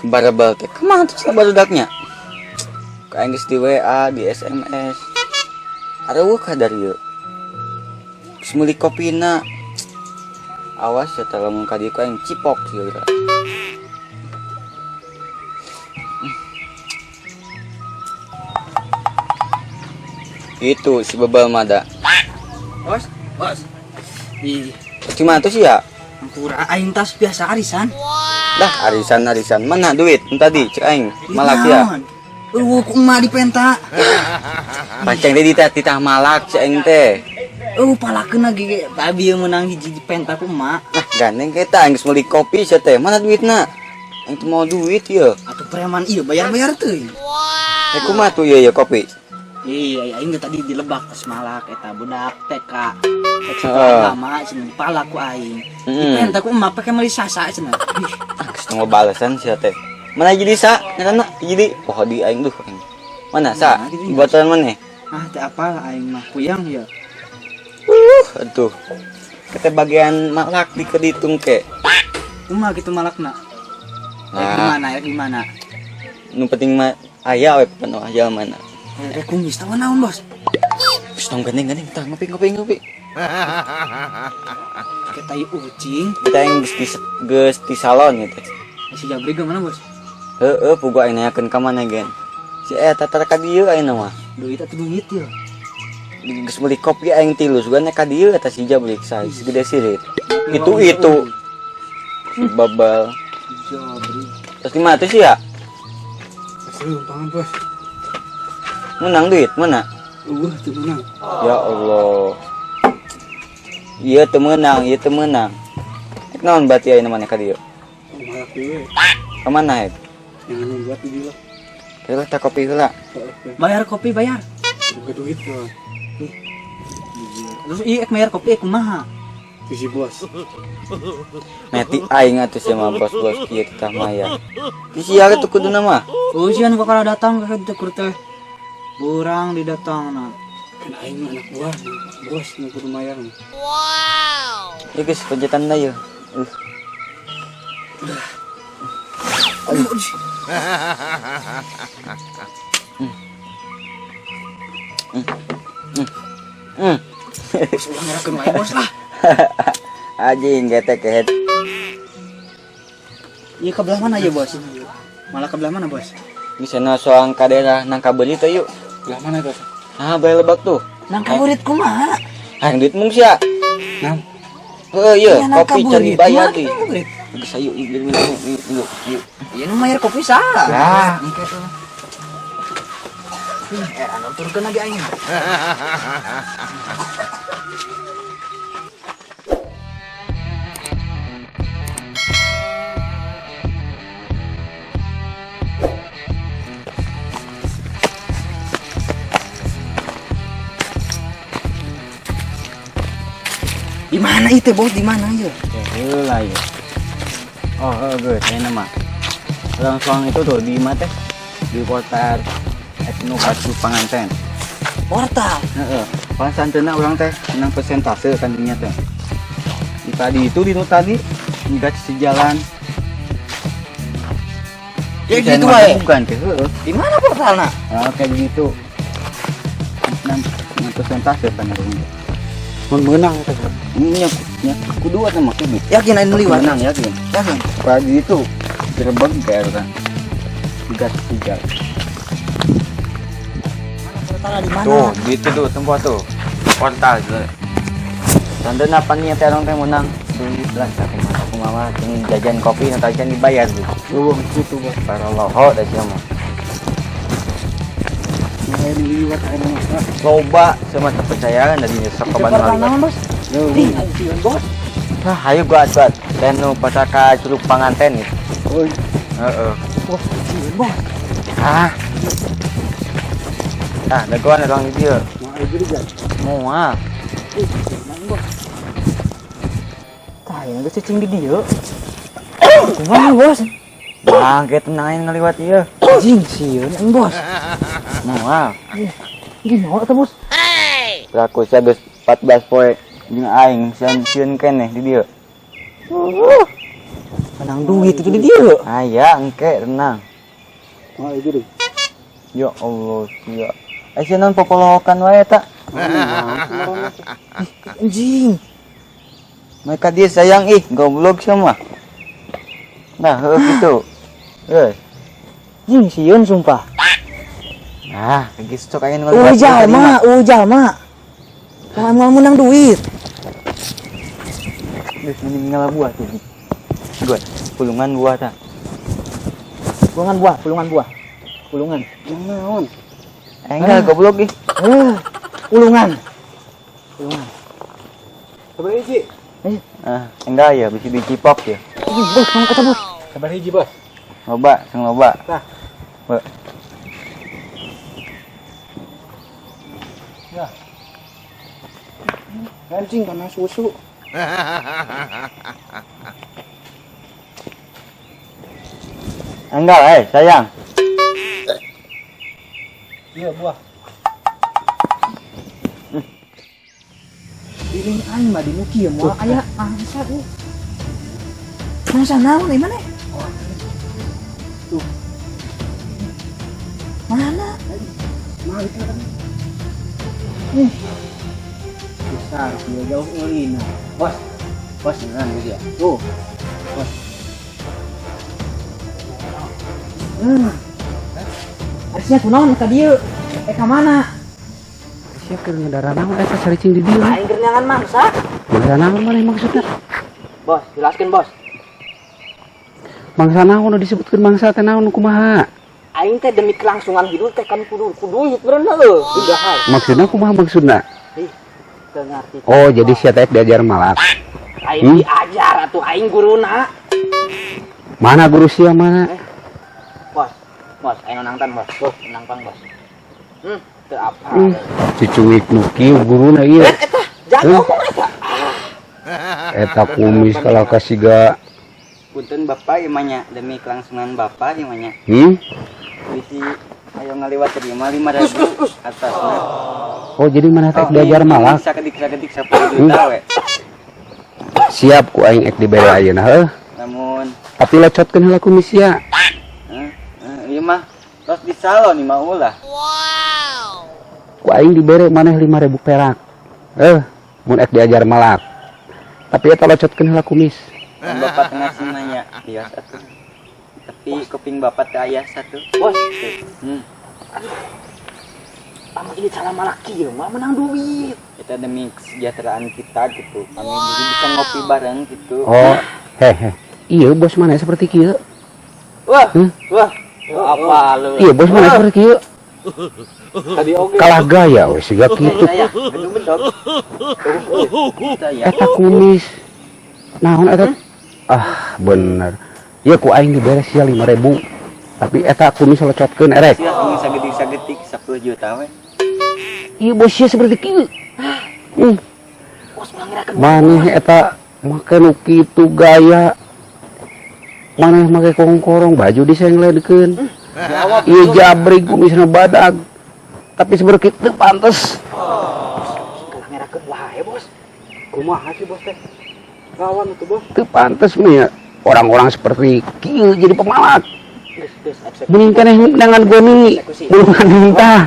Barabal teh kemana tuh cenah barudaknya? Ku aing geus di WA, di SMS. Areueuh ka dari ieu. Geus meuli kopina. Awas ya teh lamun ka dieu ku aing cipok sieun. Itu si bebal mada. Bos, bos. Ih, Cuma tuh sih ya. Angkura aing tas biasa arisan. Dah arisan arisan mana duit nu tadi cek aing malak ya. Eueuh ku emak dipenta. Panceng teh ditah titah malak cek aing teh. Eueuh palakeun lagi ge babi yang menang hiji dipenta ku emak. Nah, gandeng kita aing geus meuli kopi sia teh. Mana duitna? Aing teu mau duit ieu. Atuh preman ieu bayar-bayar teuing. Eh kumaha tuh ieu kopi? Iya, aing tadi dilebak tas malak eta budak TK. Rek Heeh. sekolah agama cenah dipalak ku aing. Dipenta ku emak pake meuli sasa cenah. Ih, Ah, geus teu balesan sia teh. Mana jadi sa? Ngaranna jadi poho di aing duh aing. Mana sa? Mana jadi? Baturan maneh? Ah teu apal aing mah puyang ya. Aduh. Kita bagian malak di keditung ke. Kumaha gitu malakna? Rek Nah. di mana? Rek di mana? Nu penting mah aya we penuh aja mana. Rek kumis tahu naon, Bos? Geus tong gandeng-gandeng tah ngopi ngopi ngopi. Kayak tai ucing. Kita yang geus di salon gitu. Si Jabri gimana, Bos? Heeh, pugu aing nanyakeun ka mana gen. Si eta tara ka dieu aing mah. Duit atau duit ya? Geus meuli kopi aing tilu sugan ka dieu eta si Jabri sa si gede sirit. Itu. Si babal. Jabri. Terus di mana tuh sih ya? Hasil umpangan bos. Menang duit mana? Eueuh teu menang. Ya Allah. Iya teu meunang, ieu teu meunang. Rek naon berarti ayeuna maneh ka dieu? Malak deui. Ka mana hek? Yang anu buat di dieu lah. Heula tah kopi heula. Heeh. Bayar kopi bayar. Boga duit mah. Terus iya ek bayar kopi ek kumaha? Itu si bos. Meti aing atuh sia mah bos-bos kieu tah maya. Di sia tuh kuduna mah. Oh, sian bakal datang ke teh teh. Burang didatangna. Kan aing mah anak buah, bos nu kudu mayar. Ya geus pencetan da yeuh. Bos ulah ngerakeun wae bos lah. Anjing getek kehet. Iya ke belah mana ya bos? Malah ke belah mana bos? Bisa na soang ka daerah Nangka Beuli teh yuk. Belah mana bos? Ah, bae lebak tuh. Nangka Burit kumaha? Hayang duit mung sia. Nam. Heuh ieu, Iya, Nangka kopi can Burit. dibayar Kumaha di. Nangka Burit? Geus ayo yuk yuk yuk yuk yuk. Iya nu bayar kopi sah. Lah, Engke tuh. Eh, anu turunkeun lagi aing. Di mana itu bos? Di mana ya? heula ieu. Oh, heuh geus ayeuna mah. Urang soang itu tuh di mana teh? Di kota Etno Kacu Panganten. Portal. Heeh. Pansanteuna urang teh menang persentase kan dinya teh. Di tadi itu di nu tadi nggak sejalan. Ya Jangan gitu wae. Bukan teh, heeh. Di mana portalna? Ah, kayak gitu. Menang menang persentase kan urang teh. Mun meunang teh. Nya nya kudu atuh mah kudu. Yakin aing liwat? Menang yakin. Yakin. Pagi itu gerbang kayak orang. Gas tiga. Portalna di mana? Tuh, gitu tuh tempat tuh. Portal tuh. Tante napa nih teh orang teh menang duit lah aku mah aku mah jeung jajan kopi nu tadi can dibayar tuh. Eueuh kitu bos. Para loho da sia mah. Nah, aya nu liwat aya nu masak. Loba sama kepercayaan dari sok Itu kaban portal naon, Bos? Eueuh. Ih, aing sieun, Bos. Wah, ayo gua buat teh nu pasaka Curug Panganten gitu. Oh, Heeh. Wah, sieun, Bos. Ah. Ah, dagoan orang di dieu. mau aya beli jan. Moal. Ih, sieun, Bos. Tah, yang geus cicing di dieu. Kumaha, Bos? Bang, kayak tenangin ngeliwat ieu. Anjing sieun aing, Bos. Moal. Gimana tuh, Bos? Pelaku sia geus 14 poe jeung aing sieun sieun keneh di dieu. Menang duit itu di dia. Aya engke tenang. Oh, itu deh. Ya Allah, sia. Eh sia naon popolohokan wae eta. Anjing. Mereka dia sayang ih, goblok sama. Nah, heuh gitu. Heuh. Anjing sieun sumpah. Nah, geus sok aya nu Ujal mah, ujal mah. Mau menang duit. Geus mending ngala buah tuh. Gue, pulungan buah tah. Pulungan buah, pulungan buah. Pulungan. Naon? Eh enggak goblok ih. Eh, pulungan. Pulungan. Sabar hiji. Ah, enggak ya, bisi dicipok ya. Ih, bos, mang eta bos. Sabar hiji, Bos. Loba, sing loba. Tah. Ba. Ya. Anjing kana susu. Enggak, sayang. Iya, buah. Ini aing mah di nu kieu moal aya angsa euy. Mangsa naon ieu maneh? Tuh. Mana? Mahal itu kan. Nih. Besar, dia jauh ulina. Bos. Bos beneran gitu ya. Tuh. Bos. Harusnya kunaon ka dieu? Eh ka mana? Sia keur ngedara naon eta saricing di dieu? Aing keur neangan mangsa. Mangsa naon maneh maksudna? Bos, jelaskeun bos. Mangsa naon nu disebutkeun mangsa teh naon kumaha? Aing teh demi kelangsungan hidup teh kan kudu duit bener heuh. Udah. Maksudna kumaha maksudna? Ih, teu ngarti. Oh, jadi sia teh diajar malak. Aing diajar atuh aing guruna. Mana guru sia mana? Bos, bos, aing nangtan bos. Bos, nangtang bos. Teu apa. Cucuik nu kieu guruna ieu. Eta, jangan ngomong eta. Eta kumis kalah ka siga. Punten Bapak ieu mah nya, demi kelangsungan Bapak ieu mah nya. Bisi ayo ngaliwat terima 5.000 atasna. Oh, jadi mana teh diajar malak? Sakedik-sakedik 10 juta we. Siap ku aing ek dibere ayeuna heuh. Namun tapi lecotkeun heula kumis sia. Ieu mah tos di salon ieu mah ulah. Ku aing dibere maneh 5.000 perak. Mun ek diajar malak. Tapi eta lecotkeun heula kumis. Mun Bapak tengah sih nanya, biasa atuh. Tapi kuping Bapak teh aya satu. Bos. Aduh. Amun ini cara malak kieu mah menang duit. Kita demi kesejahteraan kita gitu. Kami jadi bisa ngopi bareng gitu. Oh, hehe. Iya bos mana seperti kieu? Wah, wah. Apa lu? Iya bos mana seperti kieu? Tadi oge. Kalah gaya we siga kitu. Saya, aduh bedog. Saya. Eta kumis. Naon eta? Ah, bener. Ieu ku aing diberes sia 5.000. Tapi eta kumis lecotkeun erek. Sia kumis sagetik-sagetik 10 juta we. Ieu bos sia seperti kieu. Bos mangirakeun. Maneh eta make nu kitu gaya. Maneh make kongkorong baju disengledkeun. Ieu jabrig kumisna badag. Tapi seperti itu pantes. Kalah ngerakeun wae, Bos. Kumaha sih bos teh? Lawan itu bos. Teu pantes mah ya. Orang-orang seperti kieu jadi pemalak. Geus, geus eksekusi. Mending keneh dengan goni, bulungan muntah.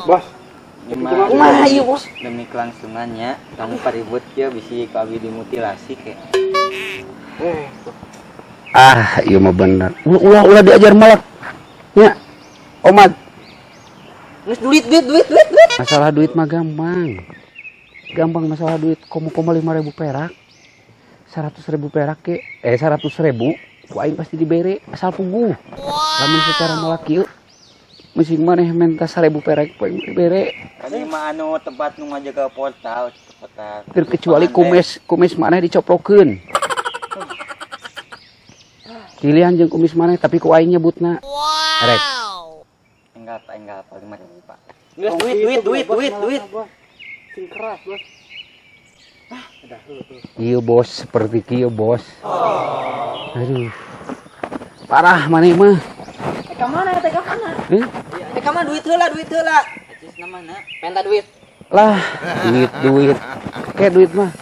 Bos. Kumaha ieu, Bos? Demi kelangsungannya, kamu paribut kieu bisi ku abi dimutilasi ke. Ah, ieu mah bener. Ulah ulah diajar malak. Nya. Omat. Geus duit, duit, duit, duit, duit. Masalah duit mah gampang. Gampang masalah duit, komo-komo 5.000 perak. 100.000 perak ke, 100.000 ku aing pasti dibere asal puguh. Lamun secara malak kieu mesti maneh menta 1.000 perak ku aing dibere. Kami mah anu tempat nu ngajaga portal gitu, portal. Terkecuali kumis maneh dicoprokeun. Pilihan jeung kumis maneh tapi ku aing nyebutna. Rek. Enggak, Pak, enggak, Pak, 5.000, Pak. Geus duit, duit, duit, duit, duit. Sing keras, Bos. Iya bos, seperti kieu bos. Aduh. Parah maneh mah. Ka mana teh ka mana? Eh? Ka mana duit heula, duit heula. Acis na mana? Penta duit. Lah, duit, duit. Kayak duit mah.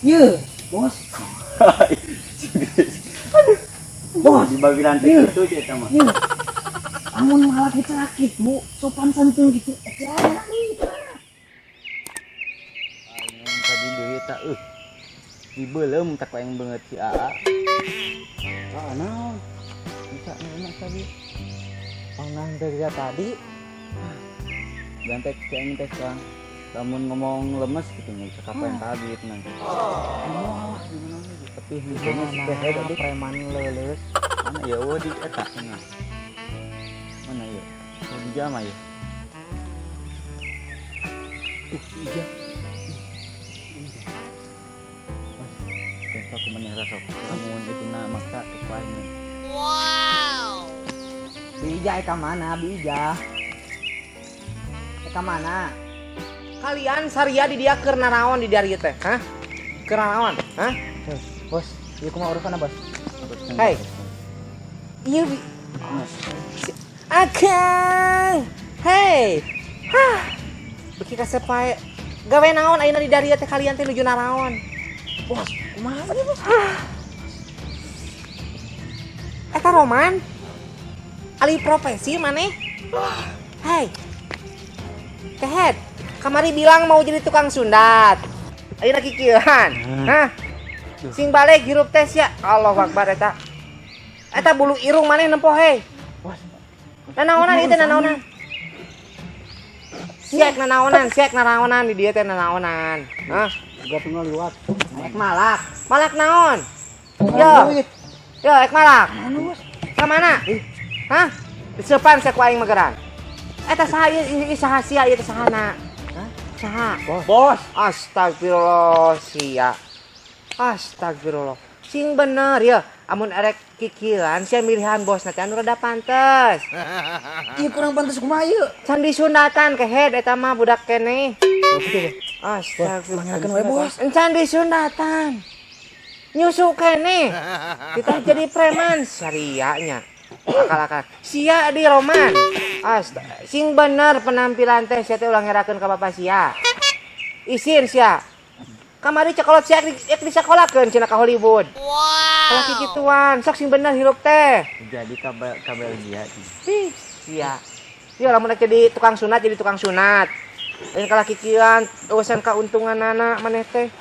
Ye, bos. Bos, di bagian itu eta mah. Ye. Amun malak gitu kitu, sopan santun gitu. Eh, Aing tadi deui eta euy. Dibeuleum tak ku aing beungeut si Aa. Ah, naon? Bisa enak tadi. Pangan dari tadi. Gantek si aing teh Kang. Lamun ngomong lemes gitu nggak bisa kapan tadi itu nanti. Tapi henteu si kehed aduh. Preman leuleus. Mana ya eueuh di eta mana? Mana ya? Oh, di jama ya? Iya. Besok kumaha rasok. Lamun itu na maksa ke aing. Bija ka mana bija? Ka mana? Kalian saria di dia keur naraon di dieu teh, hah? Keur naraon, hah? Bos, ieu kumaha urusanna, Bos? Hei. Iya, bi. Akang. Hei. Hah. Beuki kasep pae. Gawe naon ayeuna di dieu teh kalian teh nuju naraon? Bos, kumaha tadi, Bos? Eta Roman. Alih profesi maneh? Hei. Kehed. Kamari bilang mau jadi tukang sundat. Ayeuna kikieuhan. Hah? Sing balik hirup teh sia. Allahu Akbar eta. Eta bulu irung maneh nempo hei. Nanaonan ieu teh nanaonan. Siak nanaonan, siak nanaonan di dieu teh nanaonan. Hah? Gua tinggal liwat. Naik malak. Malak naon? Yo. Yo, ek malak. Ka mana? Hah? Diseupan sia ku aing mageran. Eta saha ieu, ieu saha sia ieu teh sahana? Hah? Saha? Bos. Astagfirullah sia. Astagfirullah. Sing bener ya, amun erek kikilan sia milihan bos teh anu rada pantes. Ieu kurang pantes kumaha ieu? Can disundatan kehed eta mah budak keneh. Astagfirullah. Panggilan we, Bos. Encan disundatan. Nyusu keneh. Kita jadi preman syariahnya. Akal-akal. Sia di Roman. Astaga. Sing bener penampilan teh sia teh ulah ngerakeun ka bapa sia. Isin sia. Kamari cekolot sia ek disakolakeun cenah ka Hollywood. Wow. Kalau kikituan, sok sing bener hirup teh. Jadi ka Belgia. Ih, sia. Sia lamun rek jadi tukang sunat jadi tukang sunat. Lain kalah kikian, urusan keuntungan anak maneh teh.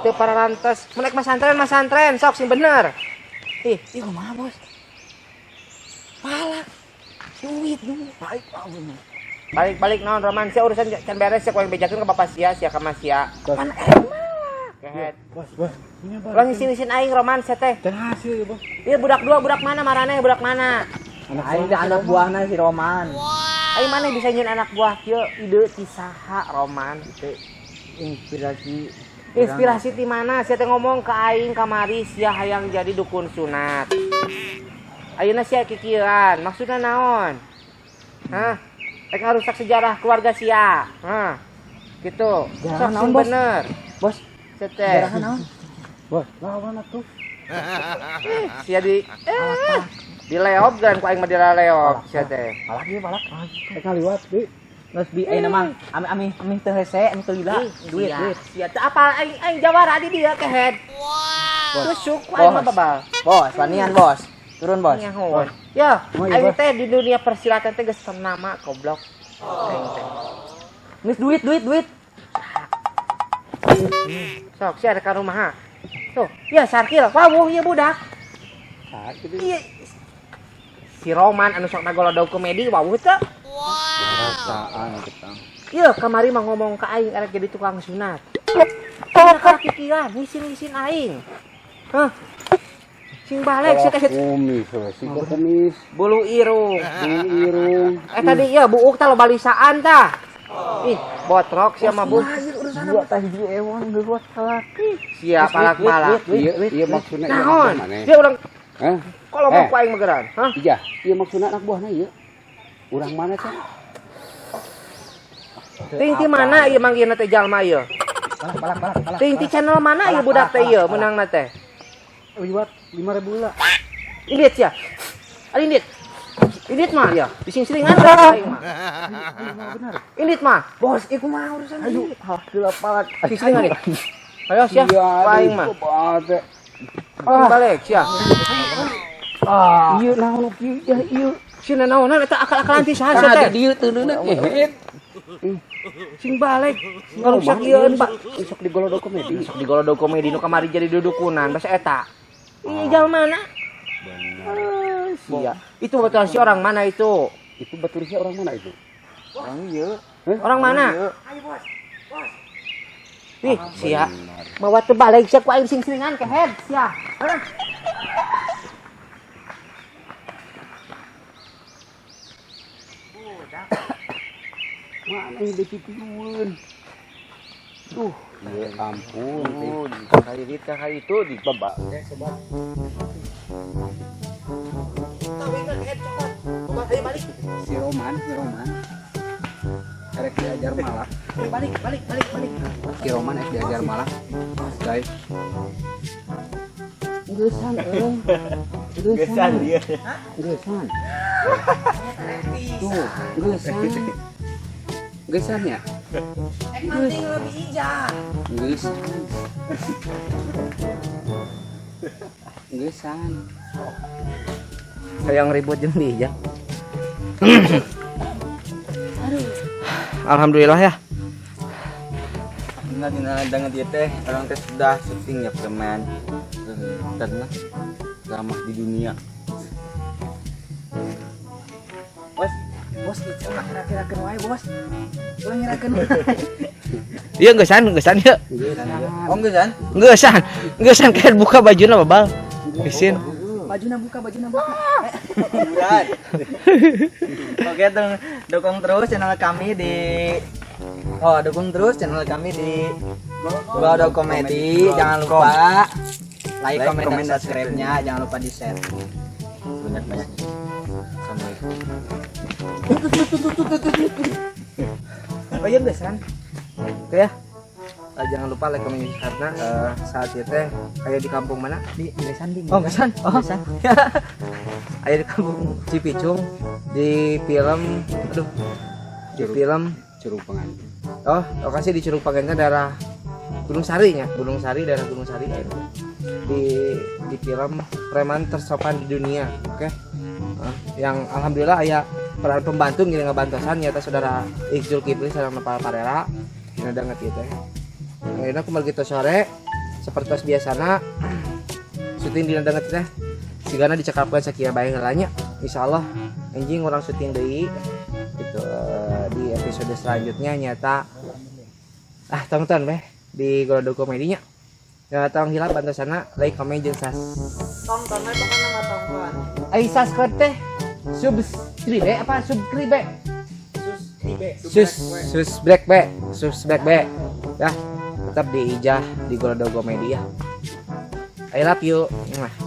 Teu pararantes. Mun rek masantren masantren, sok sing bener. Ih, Ieu kumaha, Bos? Malak. Duit, duit. Baik, bener. Balik-balik naon Roman sia urusan can beres sia ku aing bejakeun ka bapak sia sia ka mas sia. Pan erek malak. Kehed. Bos, bos. Punya bos. Ulah ngisin-isin aing Roman sia teh. Dan hasil ya, Bos. Ieu budak dua budak mana maraneh budak mana? Aing teh anak buahna si Roman. Aing mana bisa nyieun anak buah kieu ide ti saha Roman? Inspirasi. Inspirasi ti mana? Sia teh ngomong ke aing kamari sia hayang jadi dukun sunat. Ayeuna sia kikieuan, maksudna naon? Hah? Rek ngarusak sejarah keluarga sia. Hah? Gitu. Sejarah Sok naon, sing Bos? bener. Bos, Sia teh. sejarah naon? Bos, lawan atuh. Sia di di leop geran ku aing mah dileop sia teh. Malak ieu malak. Rek ngaliwat, Bi. Geus bi ayeuna mah ami ami ami teu hese, ami teu lila. Duit, Sia. duit. Sia teu apal aing aing jawara di dieu kehed. Wow. Tusuk ku aing mah Bos. babal. Bos, wanian, Bos. Turun, Bos. Nyaho. Ya, Oh, iya, aing Bos. teh di dunia persilatan teh geus ternama goblok. Aing teh. Geus duit, duit, duit. Sok sia rek ka rumah ha. Tuh, ya Sarkil, wawuh ieu budak. Iya. Si Roman anu sok nagolodog komedi wawuh teu. Perasaan kita. Iya, kamari mah ngomong ke aing erek jadi tukang sunat. Aing kalah kikiran, ngisin-ngisin aing. Hah? Sing balik sia teh Kumis, si kumis, bulu irung. bulu irung. Eh tadi iya buuk tah loba lisaan tah. Ih, botrok sia mah bu. Dua tah hiji ewang geus kalak. Sia palak-palak. Iya, iya maksudna iya Naon? mana? Dia urang Hah? kalau mau ku aing mageran. Hah? Iya, iya maksudna anak buahna ieu. Urang mana teh? Ting ti mana ieu manggihna teh jalma ieu? Palak, palak, palak, palak. Ting ti channel mana ieu budak teh ieu meunangna teh? Liwat 5.000 lah. Indit sia. Ari indit. Indit mah ya, dising-siringan aing mah. Indit mah. Bos, ieu kumaha urusan Aduh, heula palak. Sing-siringan ieu. Ayo sia, aing mah. Balik sia. Ah, ieu naon kieu ya ieu. Sia naonan eta akal-akalan ti saha sia teh? Dieu teuneuna kehed. Sing balik. Ngarusak ieu Pak. Sok digolodog komedi. Sok digolodog komedi nu kamari jadi dudukunan basa eta. Ih, jalma mana? Benar. Sia. Itu betul si orang mana itu? Itu batur si orang mana itu? Orang ieu. Orang mana? Ayo, Bos. Bos. Ih, sia. Mawa teu balik sia ku aing sing-singan kehed sia. Hah? Mana ini dipipieun? Duh, ya ampun. Kali itu kali itu di babak. Si Roman, si Roman. Erek diajar malak. Balik, balik, balik, balik. Si Roman erek diajar malak. Guys. Geusan euy. Geusan dia. Geusan. Tuh, geusan. Geusan ya? Penting lebih ijah. Geusan. Geusan. Hayang ribut jeung di ijah. Alhamdulillah ya. Dina dina danget ieu teh orang teh sudah syuting ya preman. Karena ramah di dunia. Bos, bos itu ulah ngira-ngirakeun wae, Bos. Ulah ngirakeun wae. Iya geusan, geusan ieu. Geusan. Oh geusan? Geusan. Geusan kayak buka bajuna babal. Isin. Bajuna buka, bajuna buka. Hiburan. Oke, dukung terus channel kami di dukung terus channel kami di Golodog Komedi. Jangan lupa like, comment, dan subscribe-nya. Jangan lupa di-share. Banyak-banyak. Assalamualaikum. Oh iya geusan. Oke ya. Jangan lupa like, comment, karena saat itu teh kayak di kampung mana? Di Geusan di. Oh, Geusan. Oh, Aya di kampung Cipicung di film aduh. Di film Curug Panganten. Oh, lokasi di Curug Panganten daerah Gunung Sari nya, Gunung Sari daerah Gunung Sari ya. Di film Preman Tersopan di Dunia, oke. Yang alhamdulillah aya peran pembantu ngiring ngabantosan nyata saudara Ikzul Kipli sareng Nopal Parera dina danget ieu teh. Ayeuna kumaha kitu sore seperti biasana syuting dina danget teh sigana dicekapkeun sakieu bae heula nya. Insyaallah anjing urang syuting deui gitu di episode selanjutnya nyata tonton beh di Golodog Komedinya. Ya tong hilap bantosana like comment jeung Tonton we pokona mah tonton. Ai subscribe teh subscribe apa subscribe? Subscribe be, subscribe be. Ya, tetap di Ijah di Golodog Komedi ya. I love you. Mwah.